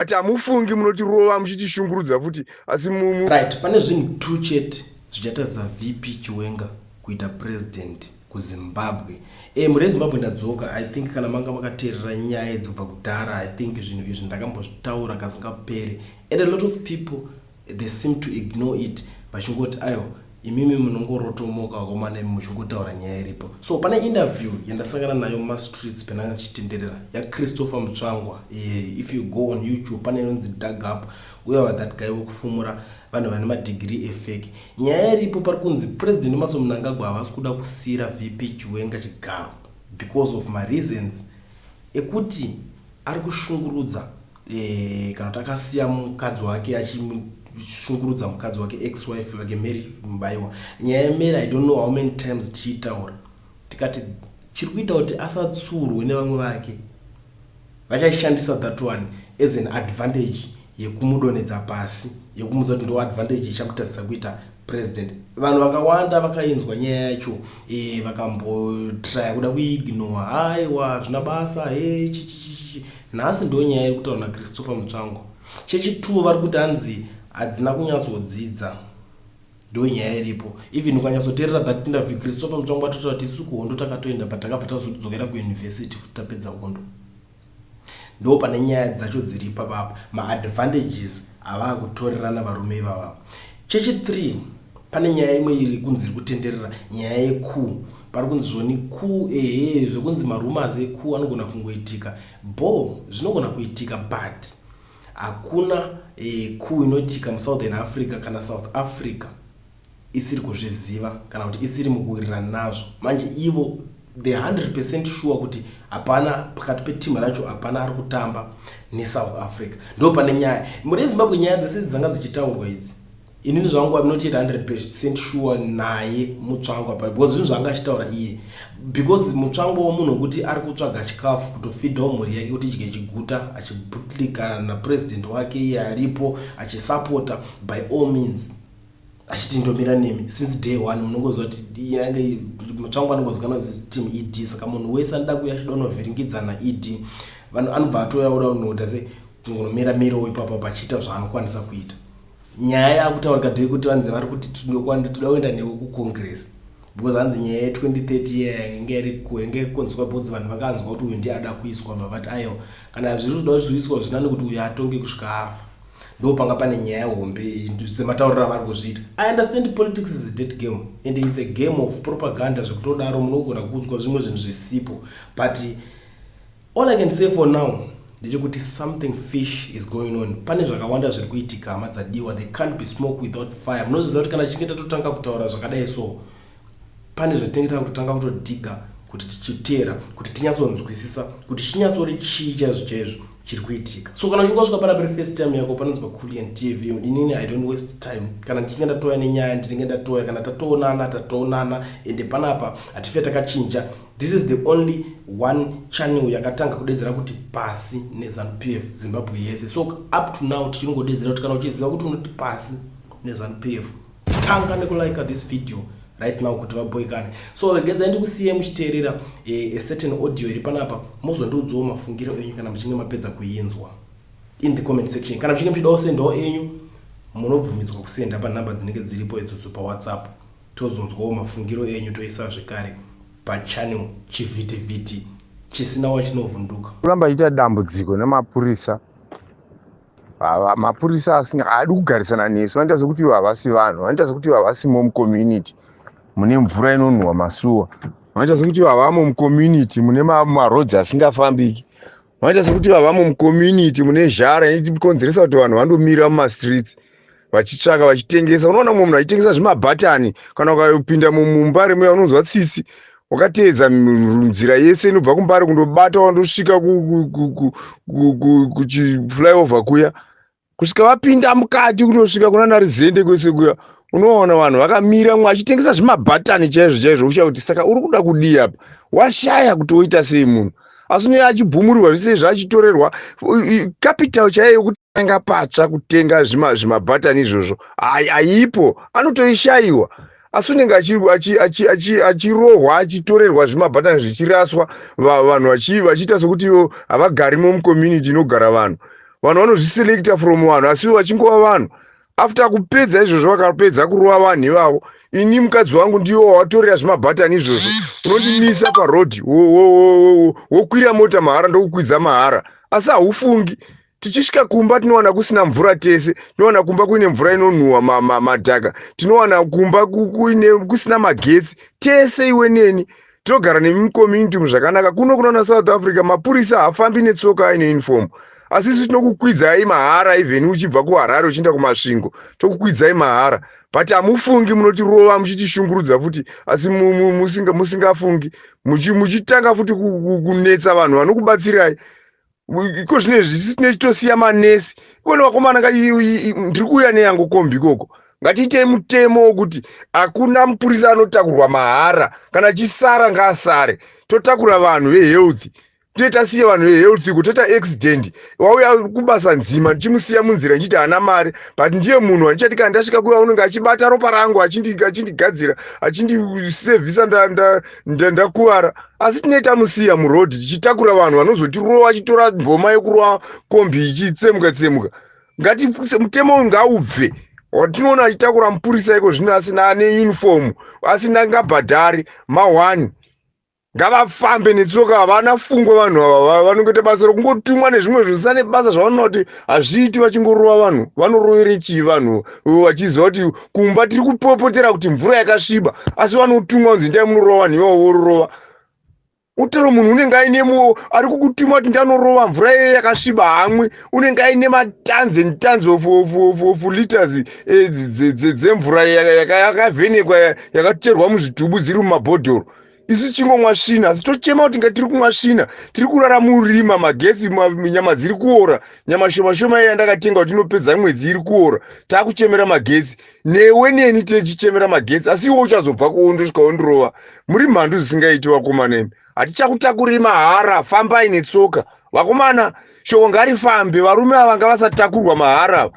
But hamufungi munotirova muchitishungurudza futi asi mu Right, pane zvinhu two chete zvichatadzisa VP Chiwenga kuita president kuZimbabwe. Mhuri yeZimbabwe, ndadzoka. I think kana manga makateerera nyaya idzi kubva kudhara, I think zvinhu izvi ndakambozvitaura kasingaperi, and a lot of people, they seem to ignore it, vachingoti, "Aiwa, imimi munongorotomoka, vakomana, imi muchingotaura nyaya iripo." So pane interview yandasangana nayo mumastreets pendanga ndichitenderera, yaChristopher Mutsvangwa. If you go on YouTube, pane inonzi Dug Up, uye that guy wekufumura vanhu vane madegree efake. Nyaya iripo, pari kunzi President Emmerson Mnangagwa havasi kuda kusiyira VP Chiwenga chigaro because of mareasons ekuti ari kushungurudza, kana kuti akasiya mukadzi wake, achishungurudza mukadzi wake, ex wife wake, Mary Mubaiwa. Nyaya yaMary, I don't know how many times tichiitaura, tikati chiri kuita kuti asatsurwe nevamwe vake, vachaishandisa that one as an advantage yekumudonhedza pasi, yekumudza kuti ndo advantage ichamutadzisa kuita president. Vanhu vakawanda vakainzwa nyaya yacho, vakambotraya kuda kuignore, "Haiwa, zvina basa he chichichichi." Nhasi ndo nyaya iri kutaura naChristopher Mutsvangwa. Chechi2, vari kuti hanzi hadzina kunyatsodzidza. Ndo nyaya iripo. Even ukanyatsoteerera that interview, Christopher Mutsvangwa atotaura kuti isu kuhondo takatoenda, but takabva tazodzokera kuuniversity futi tapedza hondo. Ndo pane nyaya dzacho dziri ipapapa, maadvantages avaa kutorerana varume ivava. Chechi3, pane nyaya imwe iri kunzi iri kutenderera, nyaya yecoup. Pari kunzi zvoni coup, ehe, zvekunzi marumours ecoup anogona kungoitika bo, zvinogona kuitika, but hakuna coup inoitika muSouthern Africa kana South Africa isiri kuzviziva kana kuti isiri mukuwirirana nazvo. Manje ivo the 100% sure kuti hapana pakati petimu racho, hapana ari kutamba neSouth Africa. Ndo pane nyaya, mhuri yeZimbabwe. Nyaya dzese dzanga dzichitaurwa idzi, inini zvangu am not yet 100% sure naye Mutsvangwa, because zvinhu zvaanga achitaura iye, because Mutsvangwa womunhu wekuti ari kutsvaga chikafu kutofidhawo mhuri yake kuti idye chiguta, achibootlickana napurezidendi wake iye aripo, achisapota by all means, achiti, "Ndomira nemi since day one." Munongoziva kuti yange Mutsvangwa anongozikanwa team ED, saka munhu wese anoda kuuya achida kunovhiringidza naED, vanhu anobva atouya kuda kunoita se kungonomira mirawo ipapo, pachiita zvaanokwanisa kuita. Nyaya yakutaurika ndeyekuti vanzi vari kuti toda kuenda newe kuCongress, because hanzi nyaya ye2030 yange iri kukonzerwa because vanhu vakanzwa kuti uyu ndiye ada kuiswa, vavati, "Aiwa, kana zviri kuda kuzoiswa, zvinani kuti uyu atonge kusvika afa." Ndo panga pane nyaya hombe sematauriro avari kuzviita. I understand politics is a dead game and it's a game of propaganda, zvekutodaro munogona kuudzwa zvimwe zvinhu zvisipo, but all I can say for now ndechekuti something fish is going on. Pane zvakawanda zviri kuitika, hama dzadiwa. There can't be smoke without fire. Munozviziva kuti kana tichinge tatotanga kutaura zvakadai, so pane zvatinenge takutotanga kutodhiga kuti tichiteera, kuti tinyatsonzwisisa kuti chinyatsori chii chaizvo chaizvo chiri kuitika. So kana uchinge wasvika panapa iri first time yako, panonzwa Culian TV. Inini I don't waste time. Kana ndichinge ndatoya nenyaya, ndinenge ndatoya. Kana tatoonana, tatoonana. Ende panapa hatife takachinja. This is the only one channel yakatanga kudedzera kuti pasi neZANU PF, Zimbabwe yese. So up to now tichingodedzera kuti kana uchiziva kuti unoti pasi neZANU PF, tanga nekulike this video right now kuti vaboikane. So regedzai ndikusiye muchiteerera a certain audio iri panapa, mozondiudzawo mafungiro enyu kana muchinge mapedza kuinzwa in the comment section. Kana muchinge muchidawo sendawo enyu, munobvumidzwa kusenda panhamba dzinenge dziripo idzodzo paWhatsApp. Tozonzwawo mafungiro enyu, toisa zvekare pachannel chivhitivhiti chisina wachinovhunduka. Kuramba achiita dambudziko nemapurisa. Mapurisa asinga haadi kugarisana nesu, vanoita sekuti ivo havasi vanhu, vanoita sekuti ivo havasimo mucommunity mune mvura inonhuhwa masuwa, vanoita sekuti ivo havamo mucommunity mune maroads asingafambiki, vanoita sekuti ivo havamo mucommunity mune zhara inokonzeresa kuti vanhu vandomira mumastreets vachitsvaka, vachitengesa. Unoona mumwe munhu achitengesa zvimabhatani. Kana ukapinda muMbare muya, unonzwa tsitsi. Wakateedza nzira yese inobva kuMbare kundobata, wandosvika kuchiflyover kuya, kusvika vapinda mukati, kundosvika kuna naRizende kwese kuya, unoona vanhu vakamira, mumwe achitengesa zvimabhatani chaizvo chaizvo. Usha kuti saka uri kuda kudii apa? Washaya kuti woita sei munhu, asi unenge achibhumurirwa zvese zvachitorerwa capital chaiyo yekutanga patsva kutenga zvimabhatani izvozvo haipo, anotoishayiwa, asi unenge achirohwa, achitorerwa zvimabhatani, zvichiraswa, vanhu vachiita sekuti ivo havagarimo mucommunity inogara vanhu. Vanhu vanozviselecta from vanhu, asi vachingova vanhu. After kupedza izvozvo, vakapedza kurova vanhu ivavo, ini mukadzi wangu ndiwo wawatorera zvimabhatani izvozvo. Unondimisa parodhi, wokwira mota mahara, ndokukwidza mahara, asi haufungi. Tichisvika kumba tinowana kusina mvura tese, tinowana kumba kuine mvura inonhuhwa madhaka, tinowana kumba kusina magetsi tese. Iwe neni tinogara nemucommunity zvakanaka. Kuno kunoona South Africa, mapurisa haafambi netsoka aine uniform, asi isu tinokukwidzai mahara. Even uchibva kuHarare uchienda kuMasvingo, tokukwidzai mahara, but hamufungi. Munotirova muchitishungurudza futi, asi musingafungi. Muchitanga futi kunetsa vanhu vanokubatsirai. Iko zvinezvi isi tinechitosiya manesi ikone. Vakomana, ndiri kuuya neyangu kombi ikoko. Ngatiitei mutemo wokuti hakuna mupurisa anotakurwa mahara. Kana achisara ngaasare, totakura vanhu vehealth. Toita tasiye vanhu vehealth iko, toita accident, wauya kubasa nzima, ndichimusiya munzira ndichiti haana mari, but ndiye munhu wandichati kana ndasvika kuya unenge achibata ropa rangu, achindigadzira, achindisevhisa ndakuvara. Asi tinee tamusiya murodhi tichitakura vanhu vanozotirova, achitora mboma yekurova kombi ichitsemuka tsemuka. Ngati mutemo uyu ngaubve. Watinoona achitakura mupurisa iko zvino asina ane uniform, asina ngabhadhari ma1. Ngavafambe netsoka. Havana fungwa vanhu ava, vanongoita basa rokungotumwa nezvimwe zvisina nebasa zvavanoona kuti hazviiti, vachingorova vanhu. Vanorovere chii vanhu vachiziva kuti kumba tiri kupopotera kuti mvura yakasviba? Asi vanotumwa kunzi ndai munorova vanhu ivavo, vorova. Utero munhu unenge aine ari kukutuma kuti ndanorova mvura iyoyo yakasviba hamwe, unenge aine matons and tons of liters dzemvura yakavhenekwa, yakacherwa muzvitubu, dziri mumabhodhoro. Isu tichingomwa svina, asi tochema kuti nga tiri kumwa svina, tiri kurara murima, magetsi, nyama dziri kuora, nyama shoma shoma iya yandakatenga kuti inopedza mwedzi iri kuora. Taakuchemera magetsi, newe neni tichichemera magetsi, asi iwe uchazobva kuondosvika wondirova. Muri mhandu dzisingaiti, vakomana imi. Hatichakutakuri mahara, fambai netsoka, vakomana. Shoko ngarifambe, varume ava ngavasatakurwa mahara.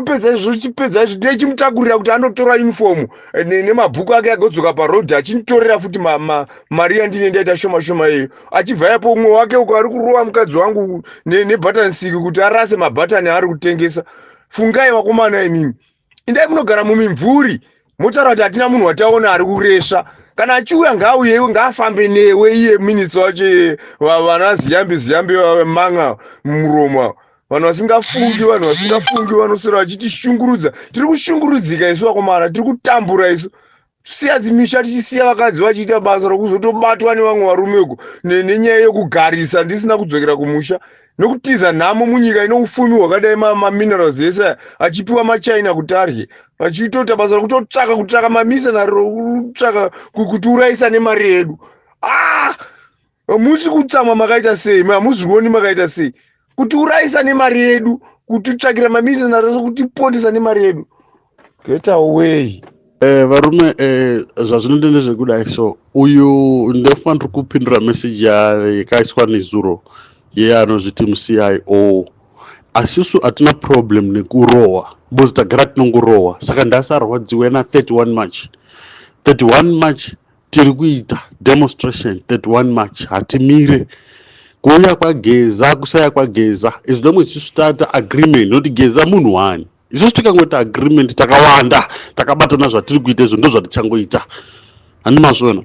Pedza izvo, chipedza izvo, ndechimutakurira kuti anotora uniform nemabhuku ake, agodzoka parodhi achinditorera futi mari yandine ndaita shoma shoma iyoyo. Achibva yapo, umwe wake uko ari kurova mukadzi wangu nebhatani siki kuti arase mabhatani aari kutengesa. Fungai, vakomana imimi. Indai munogara mumimvuri, motaura kuti hatina munhu wataona ari kuresva. Kana achiuya ngaauye, iwe ngaafambe newe iye minista wacho. Vana Ziyambi Ziyambi, manga muromo, vanhu vasingafungi, vanhu vasingafungi, vanoswera vachitishungurudza. Tiri kushungurudzika isu, vakomana, tiri kutambura isu. Siya dzimisha, tichisiya vakadzi vachiita basa rokuzotobatwa nevamwe varume uko nenyaya yekugarisa ndisina kudzokera kumusha nokutiza nhamo munyika ine ufumi hwakadai, maminerals ese aya achipiwa maChina kuti arye, vachitoita basa rokutotsvaka kutsvaka mamissionary rokutsvaka kutiurayisa nemari yedu. Ah, musi kutsamwa makaita sei? Hamuzvioni makaita sei kutiurayisa nemari yedu, kutitsvakira mamissionary, kutipondesa nemari yedu? Get away. Varume, zvazvinoita ndezvekudai. So uyu ndofanira kupindura meseji yakaiswa nezuro yeanozviti muCIO. Asisu hatina problem nekurohwa because tagara tinongorohwa, saka ndasarwadziwe na31 March. 31 March tiri kuita demonstration. 31 March hatimire. Kuuya kwaGeza, kusaya kwaGeza, as long as isusu taita agreement, nokuti Geza munhu wani. Isusu tikangoita agreement takawanda, takabatana, zvatiri kuita izvo ndo zvatichangoita. Handi mazviona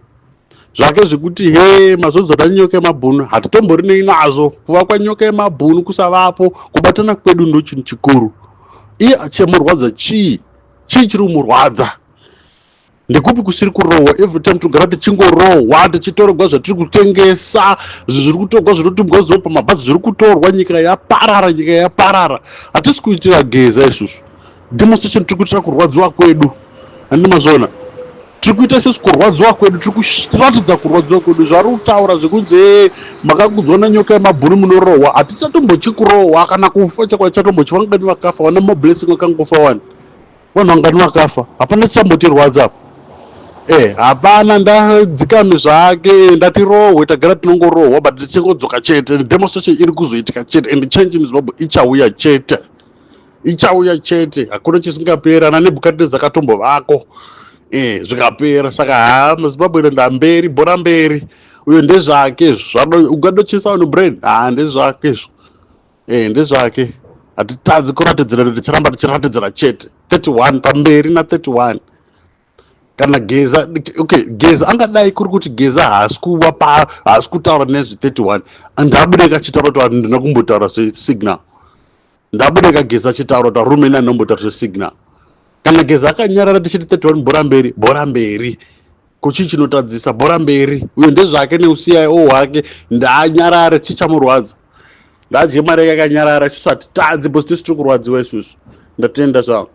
zvake zvekuti he mazodzora nyoka yemabhunu, hatitomborinei nazvo. Kuva nyoka yemabhunu kusavapo, kubatana kwedu ndo chinhu chikuru. Iye chemurwadza chii? Chii chiri kumurwadza? Ndekupi kusiri kurohwa? Every time togara tichingorohwa, tichitorerwa zvatiri kutengesa, zvinhu zviri kutorwa, zvinotumbwa zuva pamabhazi zviri kutorwa. Nyika yaparara, nyika yaparara. Hatisi kuitira Geza isusu demonstration, tiri kuitira kurwadziwa kwedu. Handi mazviona? Tiri kuita isusu kurwadziwa kwedu, tiri kuratidza kurwadziwa kwedu. Zvari kutaura zvekunzi e makakudzwa nenyoka yemabhunu munorohwa, hatichatombochikurohwa kana kufa chakwa chatombochiva. Vangani vakafa? Vana Moblessing vakangofa wani, vanhu vangani vakafa? Hapana chichambotirwadza apa. Hapana, ndadzikame zvake, ndatirohwe, tagara tinongorohwa, but tichingodzoka chete. Demonstration iri kuzoitika chete and change muZimbabwe ichauya chete, ichauya chete. Hakuna chisingaperi. Ana Nebhukadneza akatombovako, zvikapera. Saka ha, muZimbabwe inoenda mberi, bhora mberi. Uyo ndezvake izvo, ungadochisa vanhu brain. Ha, ndezvake izvo. E, ndezvake. Hatitadzi kuratidzira, tichiramba tichiratidzira chete. 31 pamberi na31. Kana Geza, okay, Geza angadai kuri kuti Geza haasi kuva pa, haasi kutaura nezve31, ndabudeka achitaura kuti handina kumbotaura zvesignal. Ndabudeka Geza achitaura kuti arumeni anombotaura zvesignal. Kana Geza akanyarara, tichiti 31 bhora mberi, bhora mberi. Kuchii chinotadzisa? Bhora mberi. Uyo ndezvake neuCIO hwake, ndaanyarare. Chichamurwadza, ndadye mari yake akanyarara. Isusu hatitadzi, because tisi tiri kurwadziwa isusu. Ndatenda zvangu.